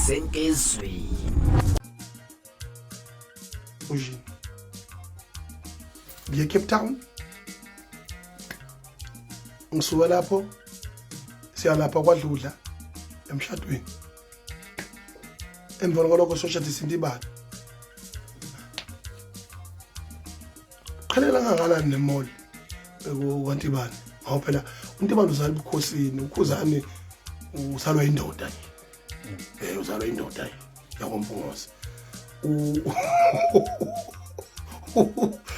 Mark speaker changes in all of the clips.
Speaker 1: Senkizweni.
Speaker 2: Ujini. Ngiye Cape Town. Ngisuka lapho siya lapha kwaDludla emshadweni. Emva kwalokho soshadisa intibane. Qhelela kangakanani nemall kwaNtibane? Ngoba phela uNtibane uzalwa ebukhosini, uKhuzani uzalwa indoda nje. Uzalwa indoda yakoMpungose.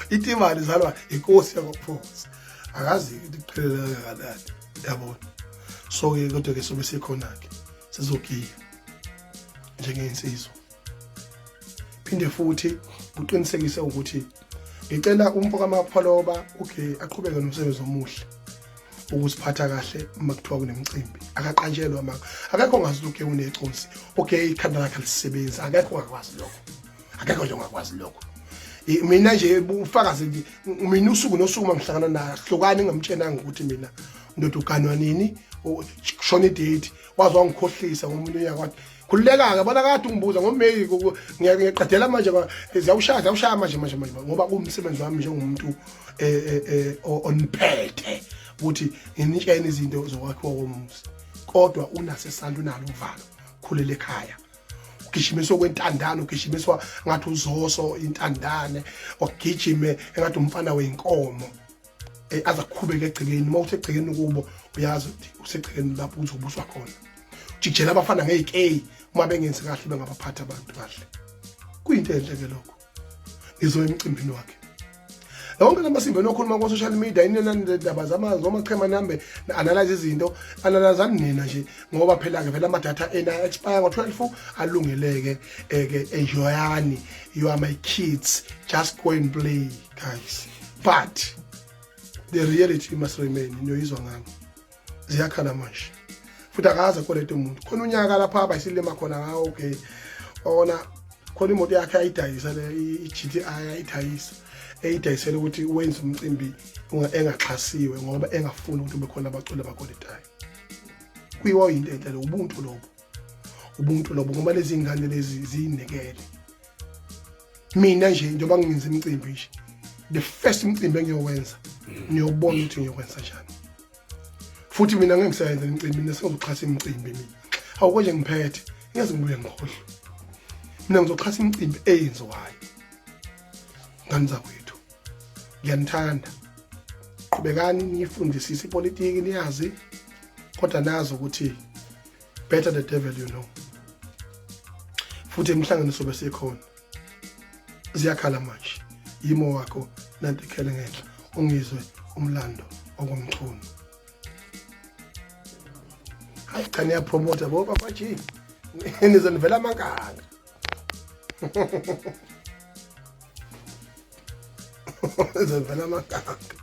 Speaker 2: Intibane izalwa inkosi yakoMpungose. Akazi ukuthi kuqhelela kangakanani. Yabona. So ke kodwa ke sobe sikhona ke sizogiya njengensizwa. Phinde futhi uqinisekise ukuthi ngicela umfo kaMapholoba okay aqhubeke nomsebenzi omuhle ukusiphatha kahle uma kuthiwa kunemicimbi akaqanjelwa manga akekho ongazi ukuthi uneconsi okay ikhanda lakhe lisebenzi akekho ongakwazi lokho akekho nje ongakwazi lokho mina nje ufakazi mina usuku nosuku uma ngihlangana naye hlukani ngingamtshenanga ukuthi mina ndoda uganwa nini kushona idate waze wangikhohlisa ngomunye unyaka wathi khululeka-ke bona kade ungibuza ngomeyi ngiyaqedela manje ziyawushaya ziyawushaya manje manje manje ngoba kuwumsebenzi wami njengomuntu oniphethe ukuthi nginitshene izinto zokwakhiwa komuzi kodwa unasesandla unalo uvalo khulele ekhaya ugijimiswa kwentandane ugijimiswa ngathi uzoso intandane ogijime engathi umfana wenkomo aze aqhubeke egcekeni uma usegcekeni kubo uyazi ukuthi usegcekeni lapho uzobuswa khona ujijela abafana ngey'keyi uma bengenzi kahle bengabaphathi abantu kahle kuyinto enhle ke lokho ngizoya emcimbini wakhe yonke lamasimba enokhuluma ko-social media inenandaba zamazi omachema nambe analyze izinto analyzani nina nje ngoba phela-ke vele amadatha ena expire ngo-12 alungeleke ke enjoyani you are my kids just go and play guys but the reality must remain niyoyizwa ngami ziyakhala manje futhi akaze akolete umuntu khona unyaka lapha abayisilima khona ngawo okay ona khona imoto yakhe ayidayisa le i-GTI ayidayisa eyidayisela ukuthi wenze umcimbi engaxhasiwe ngoba engafuni ukuthi ube khona abaculi abakoletayo kuyiwa into enhle lo ubuntu lobo ubuntu lobo ngoba lezi ngane lezi ziyinekele mina nje njengoba ngingenza imicimbi nje the first umcimbi engiyowenza niyobona ukuthi ngiyokwenza njani futhi mina ngeke ngisayenza imicimbi mina sengizoxhasa imicimbi mina awukonje ngiphethe ngeze ngibuye ngikhohlwe mina ngizoxhasa imicimbi eyenziwayo ngani zakwethu ngiyanithanda qhubekani niyifundisise ipolitiki niyazi kodwa nazi ukuthi better the devil you know futhi emhlangano sobe sikhona ziyakhala manje yimo wakho nanti ikhele ngenhla ungizwe umlando okomchunu hayi cha niyapromota bo papa G nize nivela amankanga nize nivela amankanga.